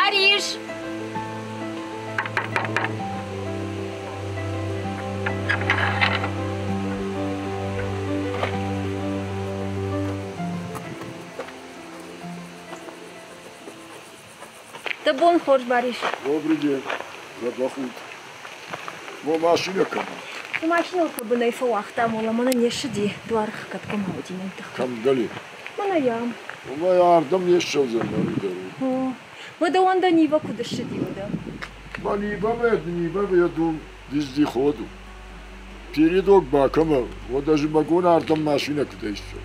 Барис! Дӕ бон хорз, Барис. Добрый день. Дзӕбӕх ут. Мо машинӕ кӕм? Машинӕ бынӕй фӕуагъта, мола мӕнӕ не ссыди, дуар хгӕд кӕм уыди мӕн тыххӕй. Кӕм дӕли? Мӕнӕ йӕм. Уымӕй ардӕм не ссӕудзӕн мӕн дӕр. О, дӕуӕн дӕ Нива куыд ссыди, уӕдӕ? Мӕ Нивамӕ Нива веду вездеходу. Передок бакӕмӕ, уӕдӕ зымӕгон ардӕм машинӕ куыдӕй ссӕудзӕн?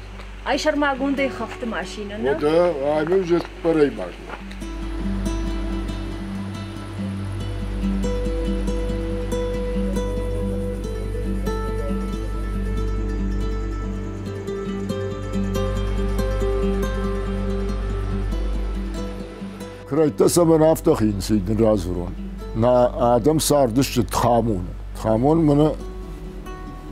Ай сӕрмагондӕй хӕхты машинӕ, нӕ? Уӕдӕ аймӕ уже цыппӕрӕймаг у. Крӕйттӕ цӕмӕн афтӕ хинцый дын радзурон. Нӕ адӕм цардысты Тхамоны. Тхамон мӕнӕ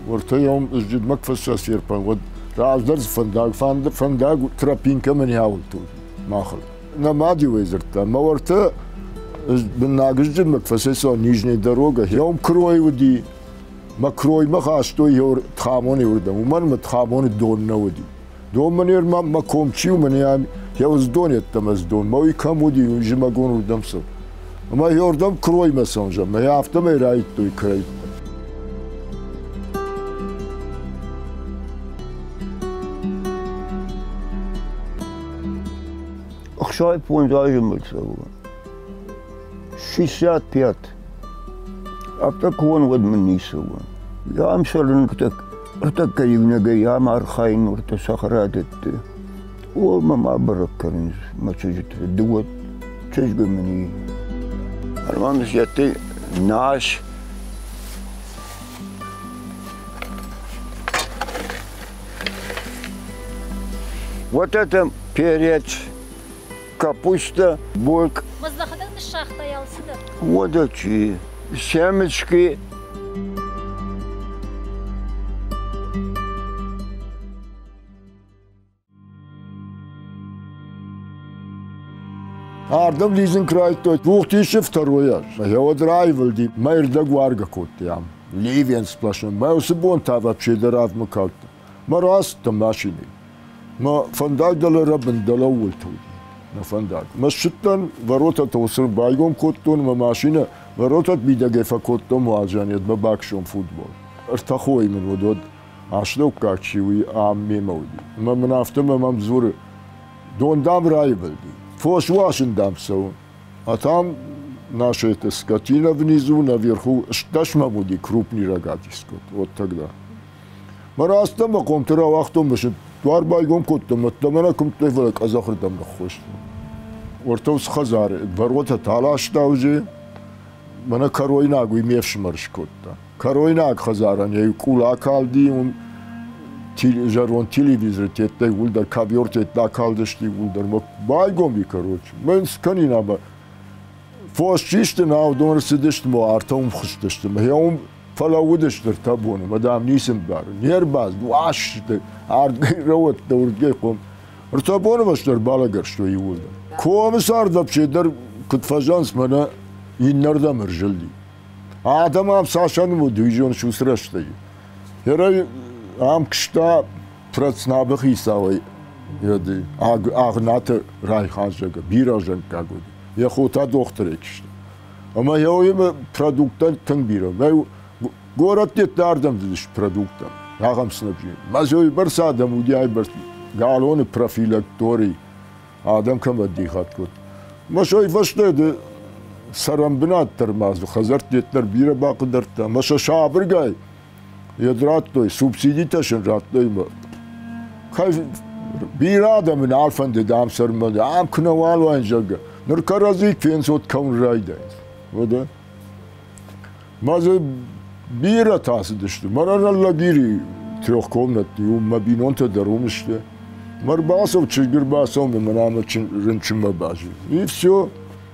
уӕртӕ йӕм зджыдмӕ куы фӕсӕсерпӕн, уӕд раздӕр фӕндаг, фӕндаг тропинкӕмӕ не ауылдтой махыл. Нӕ мад-иу ӕй дзырдта, мӕ уӕртӕ быннаг зджыдмӕ куы фӕцӕйцӕуа Нижняя дорога, йӕм крой уыди, мӕ кроймӕ хастой Тхамоны уырдӕм, уымӕн ӕмӕ Тхамоны дон нӕ уыди. Дон мын ма мӕ ком чи у, мӕн йӕ дон йеддӕмӕ дон, мӕ уый кӕм уыди, уый зымӕгон уырдӕм цыд. Ӕмӕ йордӕм кроймӕ цӕуын, мӕ афтӕмӕй райдтой крӕйттӕ. 65 азы мыл цӕуы. 65. Афтӕ куы уон, уӕд мын ницы у. Ам цӕрын ӕртӕккӕ иунӕгӕй ам архайын уыртӕ цӕхӕрадӕтты. О, мӕ ма бӕрӕг кӕнынц мӕ чызджыты. Дыууӕ чызгы мын и. Арман зӕдты нас. Вот это перец, капуста, бок. Мыздӕхӕдӕг ныссагътай алцыдӕр? Уӕдӕ чи? Семечки. Ардӕм лидзын куы райдыдтой, двухтысячи второй аз. Гъеуӕд раивылди, мӕ ӕрдӕг уаргӕ кодтой ам. Ливен сплошной. Мӕ уыцы бон та вообще дӕр авмӕ калдта. Мӕ рацыдтӕн машинӕйы. Мӕ фӕндаг дӕлӕ рӕбын дӕлӕ ууылты уыди. Мӕ фӕндаг. Мӕ ссыдтӕн, воротӕтӕ уыцы байгом кодтон, мӕ машинӕ воротӕт мидӕгӕй фӕкодтон уазӕн, мӕ баксон футбол. Ӕртӕ хойы мын уыд, уӕд астӕуккаг чи уый ам мемӕ уыди. Ӕмӕ мын афтӕ мӕм дзуры, дон дам раивылди, фос уасын дам цӕуы. А там наша эта скотина внизу, наверху, стӕс мӕм уыди крупный рогатый скот, вот тогда. Мӕ рацыдтӕн мӕ хъомты рауагътон мысын, дуар байгом кодтон, мӕ нӕ куымдтой, фӕлӕ къӕдзӕхырдӕм ныххуыстон. Уӕртӕ уыцы хӕдзары варотӕ таласта уже, мӕнӕ кӕройнаг уый ме фсымӕр скодта. Кӕройнаг хӕдзарӕн йӕ къул акалди, уым зӕронд телевизоры теттӕ иууылдӕр, ковер теттӕ акалдысты иууылдӕр. Байгом и, короче. Мӕн скӕнин ӕмӕ фос систы, нау дон ӕрцыдысты, мӕ артӕ уым хызтысты. Мӕ уым фӕлӕууыдысты ӕртӕ боны, мӕ дам ницы мбарын. Не рбацыд, уасты, ардгӕй рӕуӕдтӕ, уырдгӕй хъом. Ӕртӕ боны фӕстӕ ӕрбалӕгӕрстой иууылдӕр. Комы цард вообще дӕр куыд фӕзӕнц, мӕнӕ иннӕрдӕм ӕрзылди. Адӕм ам цас ӕнуд, уый зоныс уыцы рӕстӕджы. Ерӕй ам куыста Троцнабы хицауӕй Агънаты райхазӕг, бирӕ зӕнггаг уыд. Йӕ хо та дохтырӕй куыста. Ӕмӕ йӕ уыимӕ продукттӕ тынг бирӕ. Горӕтты ардӕм уыдысты продукттӕ. Ахӕм снабжение. Мӕ бӕрц адӕм уыди айбӕрц галоны профилактори. Адӕм кӕм ӕддихат кодтой. Мӕ сой фӕстӕ ды цӕрӕнбынат дӕр ма дзы хӕдзӕртты дӕр бирӕ бахъыдӕрдта. Мӕ сӕ сабыргай йед радтой, субсидитӕ сын радтой мӕ. Бирӕ адӕмы нал фӕндыд ам цӕрынмӕ, ам куы нӕ уал уаин, зӕгъгӕ. Ныр кӕрӕдзи фенцот кӕуын райдайынц. Уӕдӕ? Мӕ дзы бирӕтӕ ацыдысты. Мӕнӕн Алагири трехкомнатный, уым мӕ бинонтӕ дӕр уым сты. Мӕ рбацӕуд чызг ӕрбацӕуы мӕн ӕмӕ рынчынмӕ базил. И все.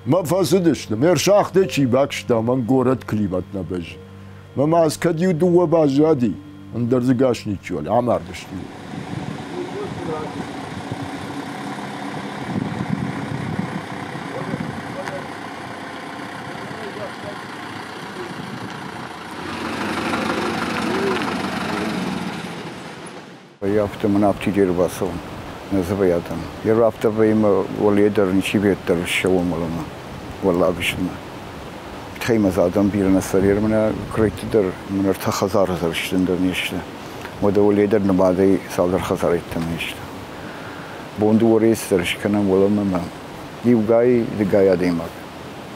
Мӕ фӕцыдысты. Ме рсахтӕй чи бакуыста, мӕн горӕт климат нӕ бӕззы. Мӕ ма кӕд иу дыууӕ баззади, ӕндӕр дзы гас ничиуал, амардысты. Афтӕ мын афтид ӕрбацӕуын нӕ дзы вӕййы адӕм. Афтӕ вӕййы ӕмӕ уӕлейӕ дӕр ничи дӕр ссӕуы уӕлӕмӕ, уӕллаг стмӕ. Тыххӕй ма дзы адӕм бирӕ нӕ цӕры, мӕнӕ куырӕйтты дӕр мын ӕртӕ хӕдзары дзы дӕр не сты. Уӕдӕ уӕлейӕ дӕр нымадӕй цалдӕр хӕдзары йеддӕмӕ не сты. Бон дыууӕ рейсы дӕр скӕнӕм уӕлӕмӕ ӕмӕ иугай, дыгай адӕймаг.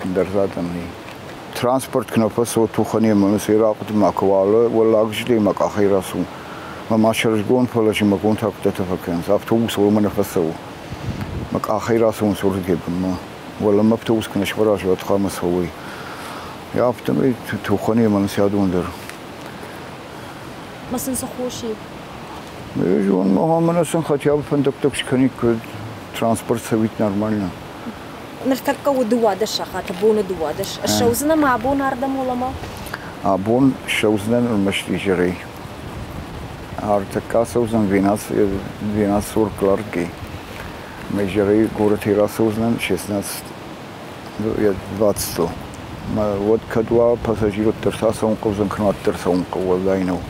Ӕндӕр дзы адӕм нӕй. Транспорт куы нӕ фӕцӕуы тухӕн ӕмӕ сӕ рахъуыды ма куы уа, уӕллаг зылдӕй мӕ къахӕй рацу. Мӕ ма сӕрызгон, фӕлӕ зымӕгон та куыдтӕ фӕкӕнынц. Автобус уӕлӕмӕ нӕ фӕцӕуы. Мӕ къахӕй рацӕуынц уырдыгӕй бынмӕ. Уӕлӕмӕ автобус куы нӕ сфӕразы, уӕд хъуамӕ цӕуой. Афтӕмӕй тухӕн ӕмӕ сӕдон дӕр. Ма сын цы хос и? Зон, мӕнӕ сын хотя бы фӕндӕгтӕ куы скӕниккой, транспорт цӕуит нормально. Ныртӕккӕ у 12 сахаты, боны 12. Ссӕудзынӕ ма абон ардӕм уӕлӕмӕ? Абон ссӕудзынӕн ӕрмӕст изӕрӕй. Ӕртӕккӕ ацӕудзӕн 12:40 Кларкӕй. Мӕ изӕрӕй горӕтӕй рацӕудзынӕн 16:20-ыл. Мӕ уӕд кӕд уа пассажир, уӕддӕр та цӕуын хъӕудзӕн, кӕнӕ уӕддӕр цӕуын хъӕуы, уӕлдай нӕу.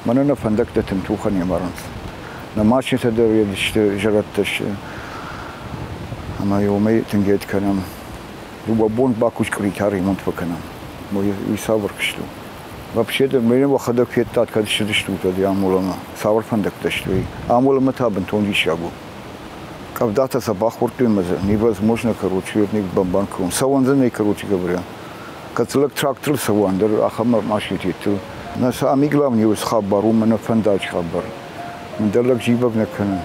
Мӕнӕ нӕ фӕндӕгтӕ тынг тухӕн не марынц. Нӕ машинӕтӕ дӕр сты зӕрӕдтӕ сты. Ӕмӕ уымӕй тынг ед кӕнӕм. Дыууӕ бон бакус къуыритӕ ремонт фӕкӕнӕм. Уый цавӕр куыст у? Вообще дӕр мӕ уӕхӕдӕг федтат, кӕд ссыдыстут, уӕд Амоламӕ. Цавӕр фӕндӕгтӕ сты, уый. Амоламӕ та бынтон диссаг у. Къӕвдатӕ сӕ бахордтой ӕмӕ дзы невозможно, короче, не бамбарын кӕнон. Цӕуӕн дзы нӕй, короче говоря. Кӕд лӕг тракторыл цӕуа, ӕндӕр ахӕм машинӕтыл. Нӕ самый главный уыцы хабар у мӕнӕ фӕндаджы хабар. Ӕндӕр лӕг зивӕг нӕ кӕны.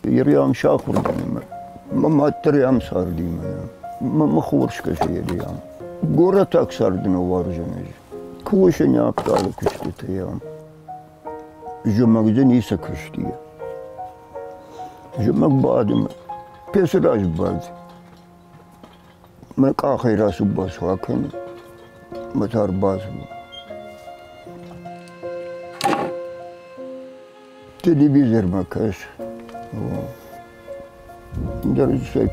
Ериам сахуыр дӕн ӕмӕ мӕ мад дӕр ам царди мӕнӕ. Мӕ хорз кӕсы Ериам. Горӕтаг цард нӕ уарзын ӕз. Кусын ӕппӕлы куыстытӕ ам. Зымӕг дзы ницы куыст и. Зымӕг бады пецы раз бад. Мӕ къахӕй рацу-бацу акӕны, мӕ та ӕрбацу. Телевизормӕ кӕс. Ӕндӕр ницы,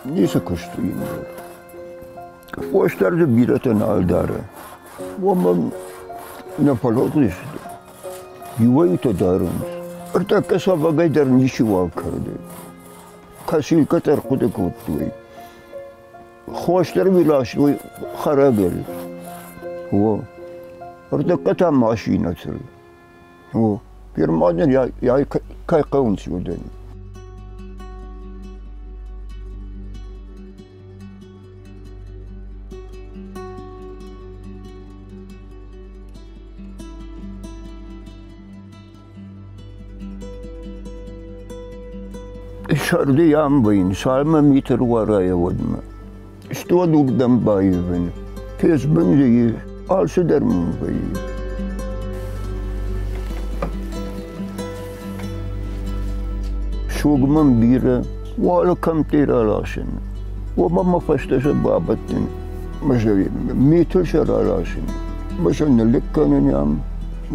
ницы куыст у ин. Фос дӕр дзы бирӕтӕ нал дары. Уымӕн нӕ фӕлодзысты. Иуӕй-иутӕ дарынц. Ӕртӕккӕ сӕвӕгӕй дӕр ничиуал кӕрды. Косилкӕтӕ ӕрхъуыды кодтой. Хос дӕр выластой хӕрӕгыл. О, ӕртӕккӕ та машинӕтыл. О, фирмӕ кӕй хъӕуынц, уыдон. Сӕрды ам вӕййын, цалынмӕ мит ӕруарайа, уӕдмӕ. Стон уырдӕм баивын, фесбын дзы и, алцыдӕр мын вӕййы. Суг мын бирӕ, уӕлӕ кӕмттӕй раласын. Уымӕ мӕ фӕстӕ сӕ бабӕттын, митыл сӕ раласын. Мӕ сӕ ныллыг кӕнын ам,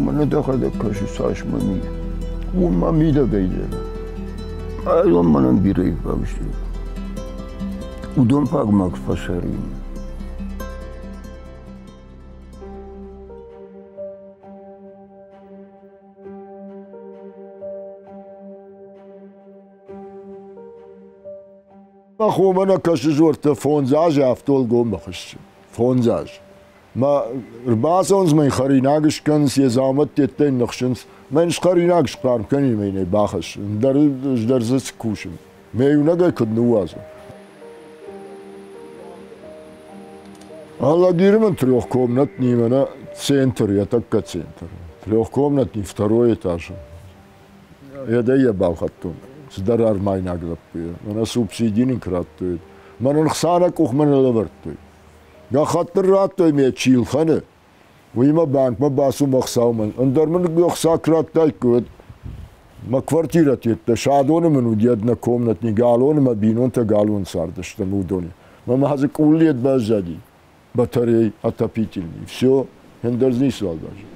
мӕнӕ дӕхӕдӕг кӕсы, цас мӕм и. Уым ма мидӕгӕй дӕр. Ӕз мӕнӕн бирӕ фаг сты. Уыдон фаг ма куы фӕцӕрин. Мах уымӕ нӕ кӕсы дзуӕрттӕ фондз азы афтӕ уӕлгоммӕ хуыссы. Фондз азы. Мӕ ӕрбацӕуынц мӕ хӕринаг скӕнынц, йӕ дзаумӕттӕ йын ныхсынц. Мӕн схӕринаг схъарм кӕнин мӕ йын бахӕссын. Ӕндӕр ӕз дӕр дзы цы кусын. Мӕ иунӕгӕй куыд ныууадзон? Алагиры мын трехкомнатный мӕнӕ центр, йӕ тӕккӕ центр. Трехкомнатный второй этаж. Йӕдӕй йӕ балхӕдтон. Цыдӕр армайнаг лӕппуйӕ. Мӕнӕ субсиди нын куы радтой. Мӕнӕн хца нӕ къухмӕ нӕ лӕвӕрдтой. Гӕххӕтт нын радтой ме чи лхӕны, уыимӕ банкмӕ бацу мӕ хцаумӕ. Ӕндӕр мын ӕхца куы радтаиккой, уӕд мӕ квартирӕ тедта. Садоны мын уыди однокомнатный, галоны мӕ бинонтӕ галон цардысты уыдоны. Мӕ ма дзы къуллет баззади, батарей отопительный. Все, ӕндӕр дзы ницыуал баззад.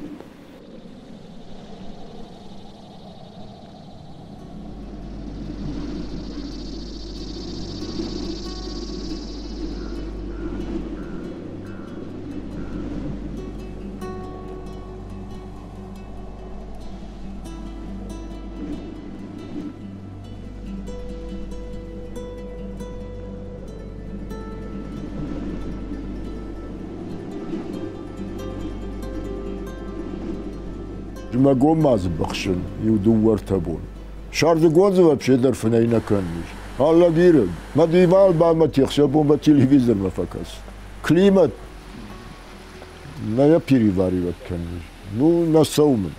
Зымӕгон ма дзы быхсын иу дыууӕ-ӕртӕ боны. Сӕрдыгон дзы вообще дӕр фынӕй нӕ кӕныс. Алагиры мӕ дивал ба мӕ техсӕбон мӕ телевизормӕ фӕкӕс. Климат нӕ йӕ переваривать кӕныс. Ну, нӕ цӕуы мын.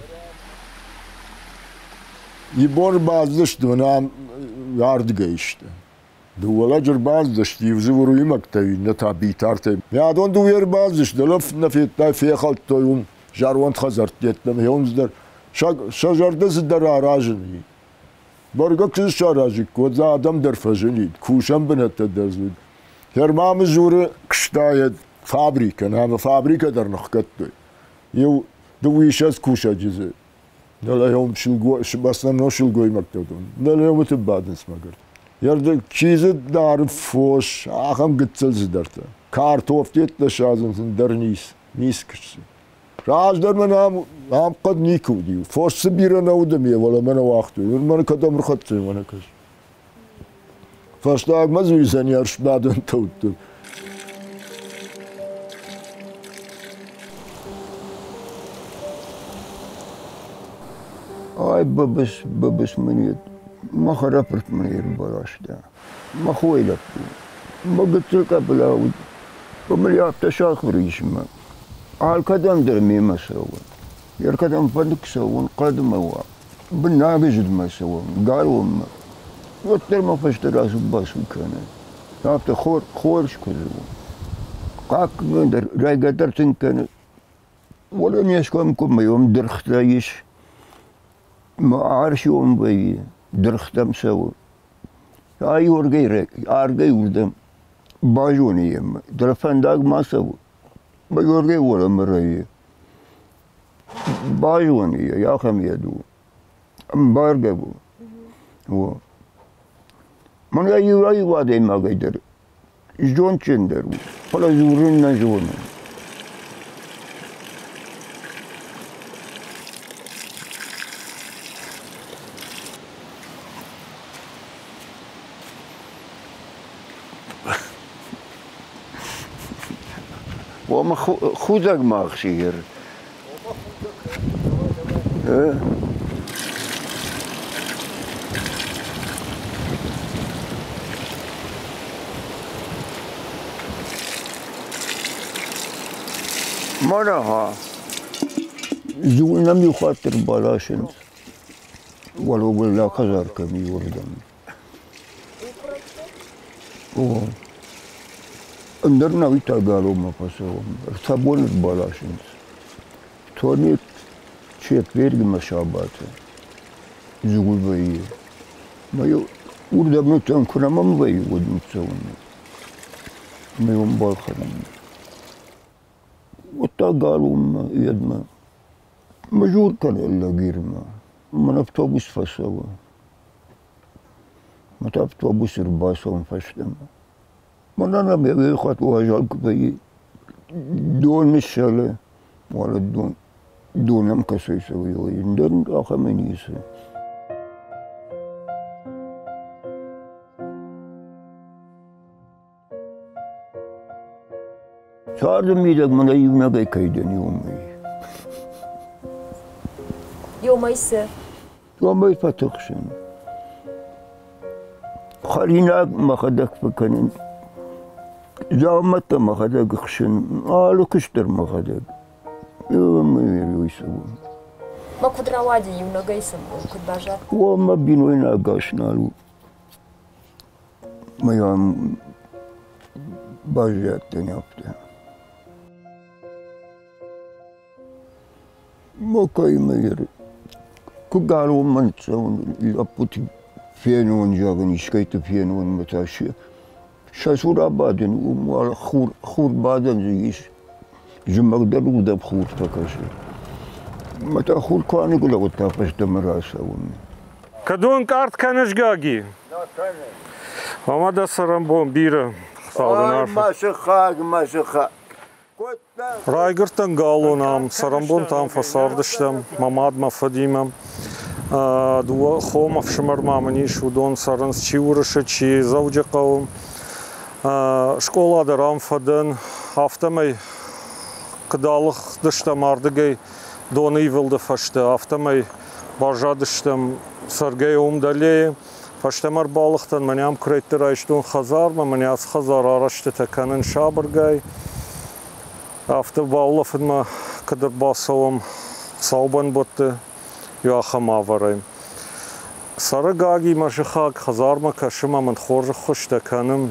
Ибон бацыдысты мын ам ардыгӕй сты. Дыууӕ лӕджы ӕрбацыдысты, иу дзы уруимӕгтӕ, иннӕ та битартӕй. Адон дыууӕ ӕрбацыдысты, дӕлӕ нӕ федтай, фехӕлдтой уым зӕронд хӕдзӕртты йеддӕмӕ йондз дӕр. Сӕ зӕрдӕ цыдӕр аразын. Бӕргӕ куы саразиккой, уӕд дзы адӕм дӕр фӕзынид, кусӕн бынӕттӕ дӕр дзы уыд. Хермамы дзуры куыстайӕд фабрикӕ, ӕмӕ фабрикӕ дӕр ныхгӕдтой. Иу дыууиссӕдз кусӕджы дзы Нӕлӕйом основном сылгоймӕгтӕ уыдон. Нӕлӕйомыты бадынц мӕгуыр. Чи дзы дары фос, ахӕм гыццыл цыдӕртӕ. Картоф деттӕ садзынц дӕр ниц, ниц куысты. Раздӕр мӕн ам, ам хъӕд никуы уыди. Фос цы бирӕ нӕ уыд ӕмӕ уӕлӕ мӕ нӕ уагътой. Мӕн кӕдӕм ӕрхӕццӕ, мӕнӕ кӕс. Фӕстагмӕ дзы уыдзӕни ӕрсбадӕнтӕ уыдтӕн. Ай бабыз, бабыз мын мӕ хӕрӕфырт мын ӕрбаласта. Мӕ хойы лӕппу. Мӕ гыццыл къӕбыла уыд. Мыл афтӕ сахуыр ис мӕ. Алкӕдӕм дӕр мемӕ цӕуы. Ӕркӕдӕм фӕнды куы цӕуон, хъӕдмӕ уа. Быннаг зыдмӕ цӕуӕм, галуанмӕ. Уӕддӕр мӕ фӕстӕ рацу-бацу кӕны. Афтӕ хорз куыдз у. Хъахъхъӕн дӕр райгӕ дӕр тынг кӕны. Уӕлӕ не скомкоммӕ уым дыргътӕ ис. Мӕ арс уым вӕййы, дыргътӕм цӕуы. Ай уыргӕй ардӕй уырдӕм базоны йемӕ. Дӕр фӕндаг ма цӕуы. Мӕ уыргӕй уӕлӕмӕ райы. Базоны йӕ, ахӕм йед у. Ӕмбаргӕ у. О. Мӕнӕ иу аив адӕймагӕй дӕр зондджындӕр у, фӕлӕ дзурын нӕ зоны. Уомӕ худӕг ма ӕхсигер. Мӕнӕ Зулнӕм иу хатт ӕрбаласынц, уӕлӕуыл хӕдзар кӕм и, уырдӕм. О, ӕндӕр науи та галомӕ фӕцӕуӕм. Ӕртӕ боны ӕрбаласынц. Тони четвергмӕ сабаты дзул вӕййы. Мӕ уырдӕм ныццӕуын куы нӕ мӕм вӕййы, уӕд ныццӕуын. Мӕ уым балхӕнын. Уӕдта галоммӕ, йедмӕ. Мызур кӕны лагермӕ. Мӕн автобус фӕцӕуы. Мӕ та автобус ӕрбацӕуын фӕстӕмӕ. Мӕнӕн ӕм йӕ хатт уазал куы вӕййы, дон ныссӕлы, уӕлӕ дон, дон ӕм кӕцӕй цӕуы, ӕндӕр ахӕмӕй ницы. Царды мидӕг мӕнӕ иунӕгӕй кӕй дӕн, уымӕй. Ёмӕй цы? Уымӕй фӕтыхсын. Хӕринаг мӕхӕдӕг фӕкӕнын. Дзаумӕттӕ мӕхӕдӕг хсын, алы куыст дӕр мӕхӕдӕг. Уый цӕуы. Ма куыд рауади иунӕгӕй цы куыд баззад? О, мӕ бинойнаг гас нал у. Мӕ ам баззадтӕн афтӕ. Макӕимӕ куы галуанмӕ ныццӕуын, лӕппуты фенон, зӕгъын, искӕйты фенон мӕ та сӕ цур абадын, уым уал хур, хурбадӕн дзы ис. Зымӕг дӕр уырдӕм хур фӕкӕсы. Мӕ та хур куы аныгуыла, уӕд та фӕстӕмӕ рацӕуын. Кӕд ӕнкъард кӕныс, Гаги? Ӕмӕ дӕ цӕрӕнбон бирӕ, Хуыцау дын арфӕ. Мӕ сыхаг, мӕ сыхаг. Райгуырдтӕн галон ам, цӕрӕнбонтӕм фӕцардыстӕм мӕ мад, мӕ фыдимӕ. Дыууӕ хо ӕмӕ ӕфсымӕр ма мын ис, уыдон цӕрынц чи Уырысы, чи Дзӕуджыхъӕуы. Скъола дӕр ам фӕдӕн, афтӕмӕй куыд алыгъдыстӕм ардыгӕй. Доны ивылды фӕстӕ, афтӕмӕй баззадыстӕм цӕргӕйӕ уым дӕлейы. Фӕстӕмӕ ӕрбалыгътӕн, мӕнӕ ам куырӕйтты райстон хӕдзармӕ, мӕнӕ ацы хӕдзар арӕзтытӕ кӕнын сабыргай. Афтӕ баулӕфынмӕ куыд ӕрбацӕуӕм саубӕнбӕтты, иу ахӕм ӕвӕрӕй. Цӕры Гаги мӕ сыхаг, хӕдзармӕ кӕсы мӕ мын хорз ӕххуыстӕ кӕны.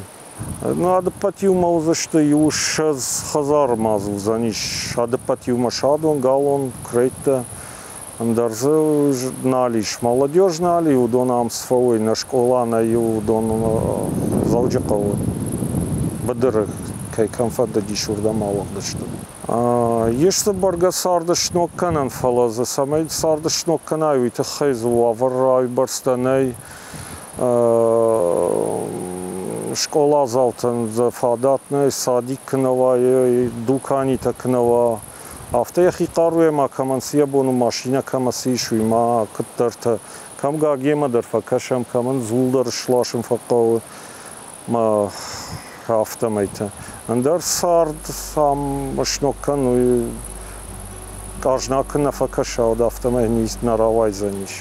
Ну, ӕдыппӕт иумӕ уыдзысты иу 20 хӕдзары ма дзы уыдзӕнис. Ӕдыппӕт иумӕ садон, галон, куырӕйттӕ. Ӕндӕр дзы нал ис. Молодежь нал и, уыдон ам цы фӕуой, нӕ скъола нӕ иу, уыдон Дзӕуджыхъӕуы быдыры кӕй кӕм фӕндыдис, уырдӕм алыгъдысты. Ис дзы бӕргӕ царды сног кӕнӕн, фӕлӕ дзы цӕмӕй царды сног кӕнай, уый тыххӕй дзы уавӕр уыйбӕрцтӕ нӕй. Скъоладзаутӕн дзы фадат нӕй, садик куы нӕ уа, дуканитӕ куы нӕ уа. Афтӕ йӕхи хъаруйӕ ма кӕмӕн цы йӕ бон у, машинӕ кӕмӕ цы ис, уый ма куыддӕртӕ. Кӕм гагемӕ дӕр фӕкӕсӕм, кӕмӕн дзул дӕр сласын фӕхъӕуы, ма афтӕмӕйты. Ӕндӕр цард ам сног кӕн, уый къазна куы нӕ фӕкӕса, уӕд афтӕмӕй нӕ рауайдзӕнис.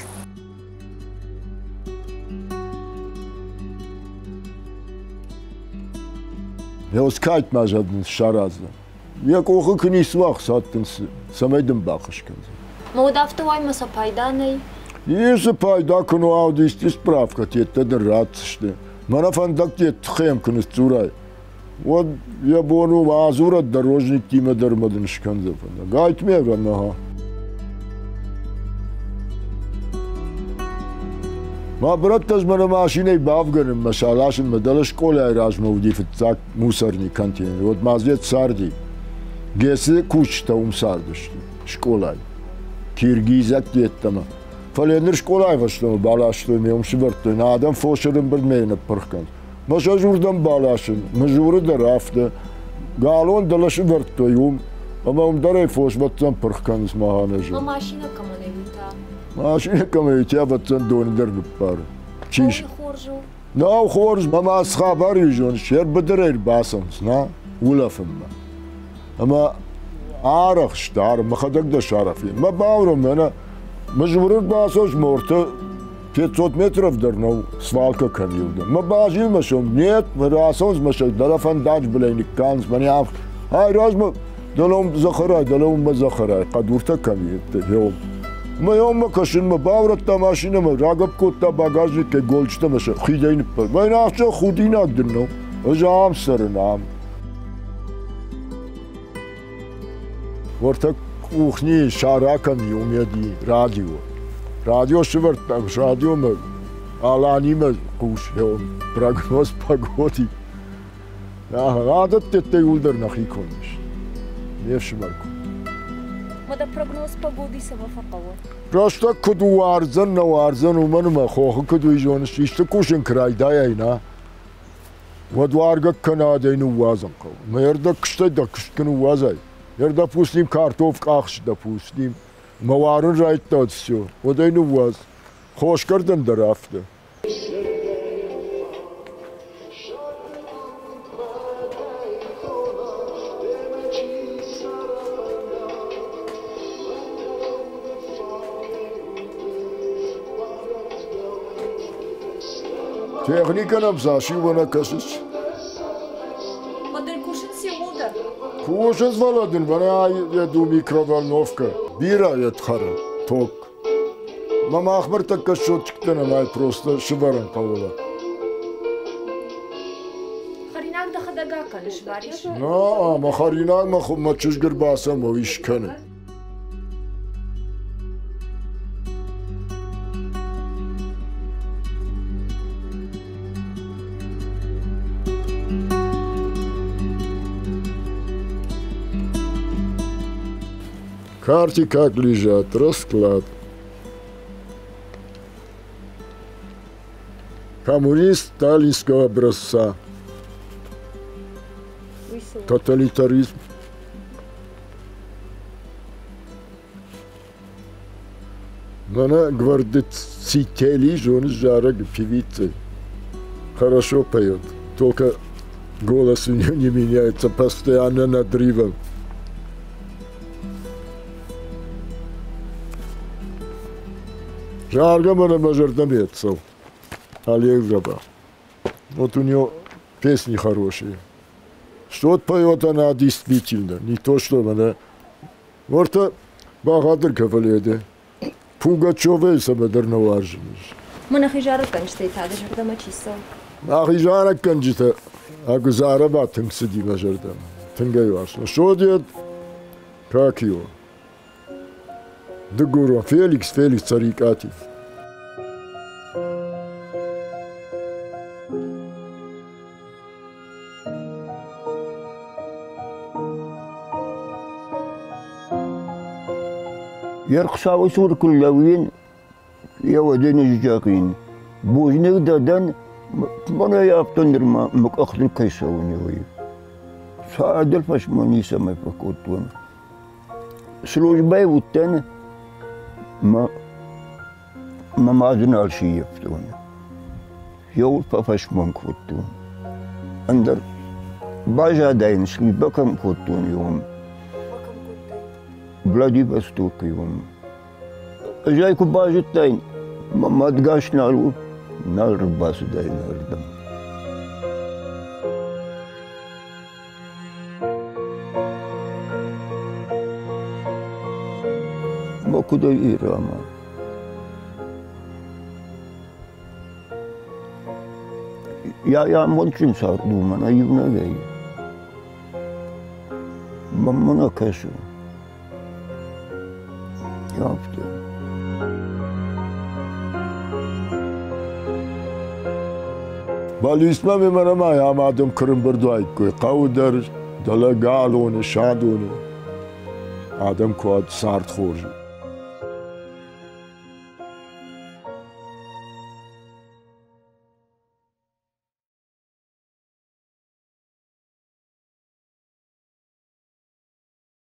Еускайтмӕ зӕдын сараздзӕн. Йӕ къухы куы ницы уа ӕхцат дын цӕмӕй дын баххуыс кӕндзӕн? Ма уӕд афтӕ уай мӕ сӕ пайда нӕй? Исы пайда куы нӕ уа, исты справкӕтӕ дын ратдзысты. Мӕнӕ фӕндӕгты тыххӕй куы ныдздзурай, уӕд йӕ бон у адзурӕд дорожниктимӕ дӕр ма дын скӕндзӕн фӕндаг. Гайтмӕ ага. Мӕ брӕттӕ мӕнӕ машинӕйы бавгӕнынмӕ сӕ дӕлӕ скъолайы размӕ уыди фыццаг мусорный контейнер. Вот ма дзы царди. ГЭС-ы кусджытӕ уым цардысты скъолайы. Киргизӕгты йеддӕмӕ. Фӕлӕ ныр скъолайы фӕстӕмӕ баластой ме уым сывӕрдтой, нӕ адӕм фосы ӕрӕмбырдмӕ ныппырх кӕнынц. Мӕ сӕ уырдӕм баласын, Мызуры дӕр афтӕ. Галон дӕлӕ сывӕрдтой уым, ӕмӕ уым дӕр ӕй фос бӕтдзӕн пырх кӕнынц махӕн. Ма машинӕ кӕмӕн ӕй уый та? Машинӕ кӕмӕн ӕй ӕвӕццӕн доны дӕр ныппары. Чи хорз у? Нау хорз, мӕ ма цы хабар и зоныс, се рбыдырӕй ӕрбацӕуынц, на, улӕфынмӕ. Ӕмӕ арӕхст, ар, мӕхӕдӕг дӕ сарафи. Мӕ бауром, мӕнӕ Мызуры ӕрбацӕуыс морты 500 метров дӕр нӕу, свалка кӕм иу дӕр. Мӕ базил мӕ сом, нет, мӕ рацӕуынц мӕ сӕ дӕлӕ фӕндаджы былӕй ныккӕнынц, мӕ не Ай размӕ дӕлӕ уым захарай, дӕлӕ уым мӕ захарай, хъӕдуртӕ кӕм и, еум. Мӕ еумӕ кӕсынмӕ баурӕдта машинӕмӕ, рагӕпп кодта багажникӕй голджытӕ мӕ сӕ хидӕй ныппар. Мӕ афтӕ худинаг дын нӕу. Ӕз ам цӕрын, ам. Уӕртӕ къухни сара кӕм и, уым еди радио. Радио сывӕрдтам, радиомӕ Аланимӕ хъус, прогноз погоди. Адӕттӕ иууылдӕр нӕхи конд сты. Не фсымӕр куыд. Уӕдӕ прогноз погоди цӕмӕ фӕхъӕуы? Рӕстӕг куыд уардзӕн, нӕ уардзӕн, уымӕн ӕмӕ хохы куыд уый зоныс, исты кусын куы райдайай, на, уӕд уаргӕ кӕнӕ адӕй ныууадзын хъӕуы. Мӕ ӕрдӕг куыстӕй дӕ куыст куы ныууадзай, допустим, картоф къахс, допустим, мӕ уарын райдта все, уӕд ӕй ныууадз. Хосгӕрдӕн дӕр афтӕ. Техникӕ нӕм цас иумӕ нӕ кӕсыс? Уӕддӕр кусынц иууылдӕр. Кусынц, фӕлӕ дын мӕнӕ йӕ ду микроволновкӕ. Бирӕ йӕ хӕры ток. Мӕ махмӕ ӕртӕккӕ счетчиктӕ нӕмӕй просто сывӕрын хъӕуы. Хӕринаг дӕхӕдӕг акӕныс, Барис? На, мӕ хӕринаг мӕ чызг ӕрбацӕуы, уый скӕны. Карты как лежат, расклад. Коммунист сталинского образца. Тоталитаризм. Мӕнӕ Гвардицители зоны зарӕг певицы. Хорошо поет, только голос у нее не меняется, постоянно надрывом. Заргӕ мӕнӕ мӕ зӕрдӕмӕ цӕуы. Аллегрова. Вот у нее песни хорошие. Что поет она действительно, не то, что она. Уӕртӕ бӕгъатыр каваледе. Пугачевӕй цӕмӕдӕр нӕ уарзын. Мӕнӕхи зарӕггӕнджытӕй та дӕ зӕрдӕмӕ чи цӕуы? Нӕхи зарӕггӕнджытӕ Агуызарова тынг цыди мӕ зӕрдӕмӕ. Тынг ӕй уарзтон. Шодет, как его? Дыгурон, Феликс, Феликс Цӕрикъати. Йе рхъсауы цур куы лӕууин, йӕ уӕды ныззӕгъин, бузныг дӕ дӕн, мӕнӕй афтӕ нырма мӕ къӕхтыл кӕй цӕуын, уый. Цадӕр фӕсмон ницӕмӕй фӕкодтон. Службӕйы уыдтӕн, мӕ мӕ мады нал сыййӕфтон. Еу фӕфӕсмон кодтон. Ӕндӕр базадаин службӕ кӕм кодтон, уым. Владивостокы уым. Ӕз ӕй куы базыдтаин, мӕ мадгӕс нал у, нал ӕрбацыдаин ардӕм. Ма куыдӕй Ирама? Йӕ амондджын цард у мӕнӕ иунӕгӕй. Мӕнмӕ нӕ кӕсы. Афтӕ. Балистмӕ мемӕ ам адӕм куы рымбырд уаиккой хъӕуы дӕр, дӕлӕ Галоны, Садоны. Адӕм куы цард хорз.